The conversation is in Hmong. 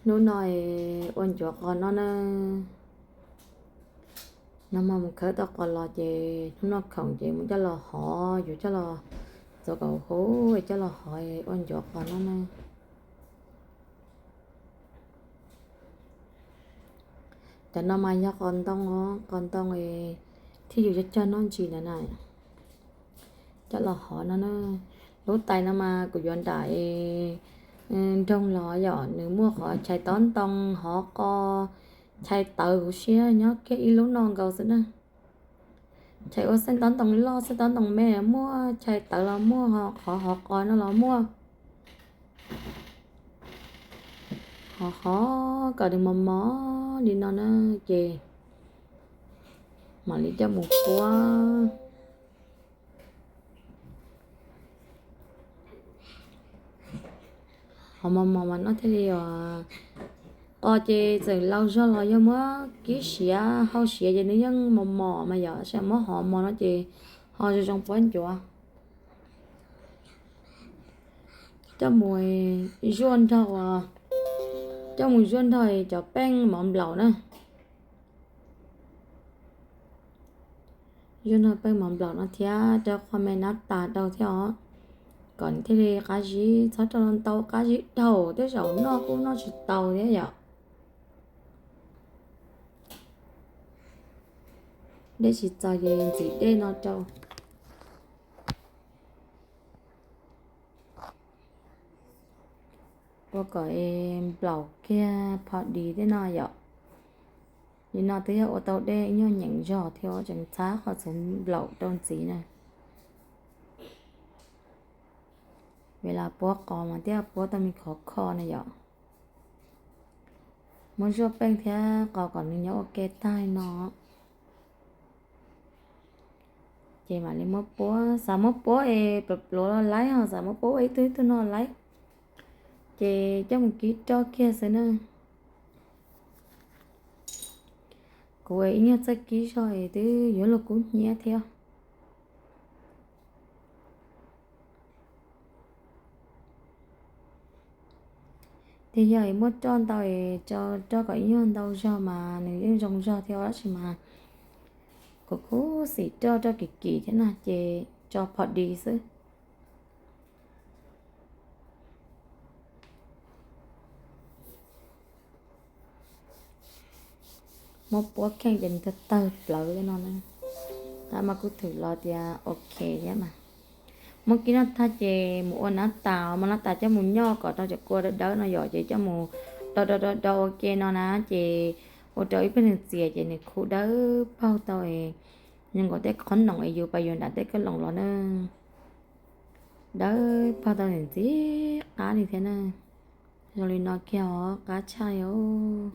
Hnub no es ua ncuav qos no na. Nag hmo mus khawb tau qos los ces hnub no khoom ces mus coj los hov, yuav coj los txuas kom huv es coj los hov ua ncuav qos no na. Cov no mas yog qos ntoo os, qos ntoo es thiaj yuav cog cog noj ntsis ntawd na. Coj los hov no na. Lub tais no mas kuv yuav nram nroog los yom, nws muaj qhov chais tob ntoo, hov qos, chais tawv, kuv siab nyob kiag ib lub no nkaus xwb na. Chais ua xeej tob ntoo loj xeej tob ntoo me muaj, chais tawv los muaj, qhov hov qos no los muaj. Hov hov kom nws mos mos li no na, ces mam li coj mus puab. Hov mos mos mas noj thiaj li os. Qos ces txawm laus zog los yog muab kib siav hau siav ces nws yeej mos mos mas yom, muab hov mos no ces ho zoo zoo puab ncuav. Coj mus zuaj nrog, coj mus zuaj nrog cov peej mov nplaum na. Zuaj nrog peej mov nplaum no thiab rau qho me nab tas rau thiab os, kom nws thiaj li qab zib, txhob rau ntau qab zib dhau, tej zaum noj kuj noj tsis tau thiab yom. Dej tsis txaus ces ntxiv dej no rau. Ua kom nplaum kiag pho dis tej no yom. Li no twb yog ua tau dej nyuag nyeem zog thiab tseem txhab qhov txhuv nplaum rau ntxiv na. Vim los puab qos mas thiaj puab tau me khov kho na yom. Muab zuaj peej thiab qos kom nws nyob ua ke tag no. Ces mam li muab puab, xav muab puab es pluav pluav los laib, ho xav muab puab ua ib tug ib tug no laib. Ces coj mus kib roj kiag xwb na. Kuv ib nyuag txawj kib zog es twb yuav luag kub hnyiab thiab. Ces yog muab roj ntau es tso roj kom ib nyuag ntau zog mas nws yeej zoo zog thiab, tab sis mas kuv kuj xim roj roj kim kim thiab na ces tso pho dis xwb. Muab puab kheej ces nws tawg tawg plawv li no na. Tab mas kuj thwm los tias ok thiab mas. Muab kib noj tag ces mus ua nab tas, muab nab tas coj mus nyoj kom rau cov kua dawb dawb no yom, ces coj mus do do do do ua ke no na, ces ua rau ib pliag nws txias ces nws khu dawb paug tau es zoo nkaus tej qhob noom es yus pas yus nram tej kawj loos los na. Dawb paug tau ntxim qab li thiab na. Zoo li no kiag os, qab tshaj li os.